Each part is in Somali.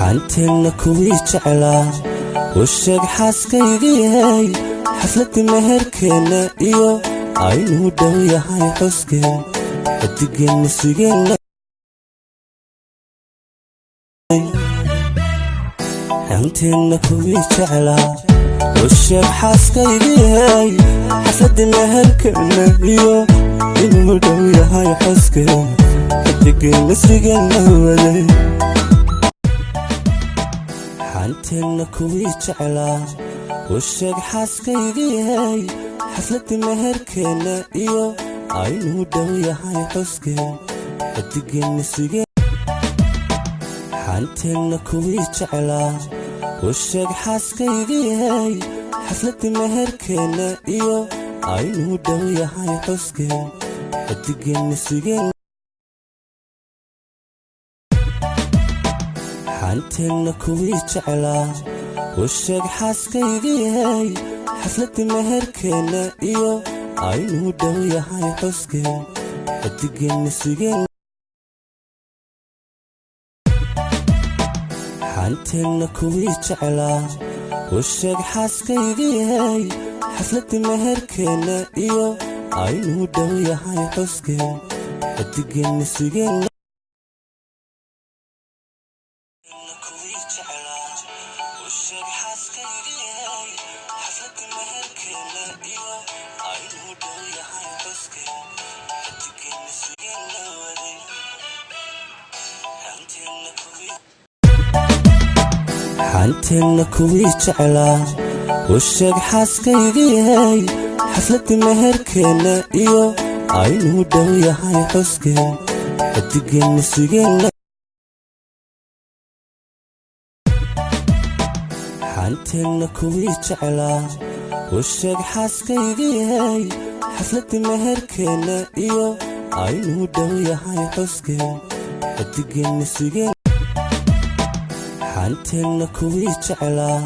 Xanteenna kuwii jeclaa u sheeg xaaskaygii, xafladii meherkeenna iyo aynuu dhow yahay xuskeen, xidigeenna sugeenna. Xanteenna kuwii jeclaa u sheeg xaaskaygii, xafladii meherkeenna iyo inuu dhow yahay xuskeen, xidigeenna sugeenna waday. Xanteenna kuwii jeclaa u sheeg xaaskaygii, xafladii meherkeenna iyo aynuu dhow yahay xuskeen, xidigeenna sugeen. Xanteenna kuwii jeclaa u sheeg xaaskaygii, xafladii meherkeenna iyo aynuu dhow yahay xuskeen, xidigeenna sugeen. Xanteenna kuwii jeclaa u sheeg xaaskaygii, xafladii meherkeenna iyo aynuu dhow yahay xuskeen, xidigeenna sugeen. Xanteenna kuwii jeclaa u sheeg xaaskaygii, xafladii meherkeenna iyo aynuu dhow yahay xuskeen, xidigeenna sugeen. Xanteenna kuwii jeclaa u sheeg xaaskaygii, xafladii meherkeenna iyo aynuu dhow yahay xuskeen, xidigeenna sugeenna. Xanteenna kuwii jeclaa u sheeg xaaskaygii, xafladii meherkeenna iyo aynuu dhow yahay xuskeen, xidigeenna sugeen. Xanteenna kuwii jeclaa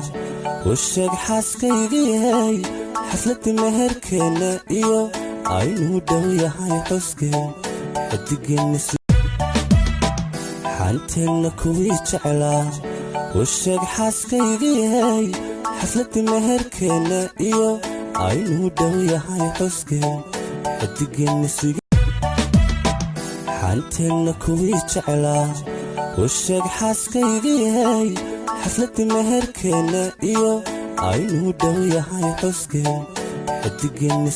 u sheeg xaaskaygii, xafladii meherkeenna iyo aynuu dhow yahay xuskeen, xidigeenna. Xanteenna kuwii jeclaa u sheeg xaaskaygii, xafladii meherkeenna iyo aynuu dhow yahay xuskeen, xidigeenna sugeen. Xanteenna kuwii jeclaa u sheeg xaaskaygii, xafladii meherkeenna iyo aynuu dhow yahay xuskeen, xidigeenna.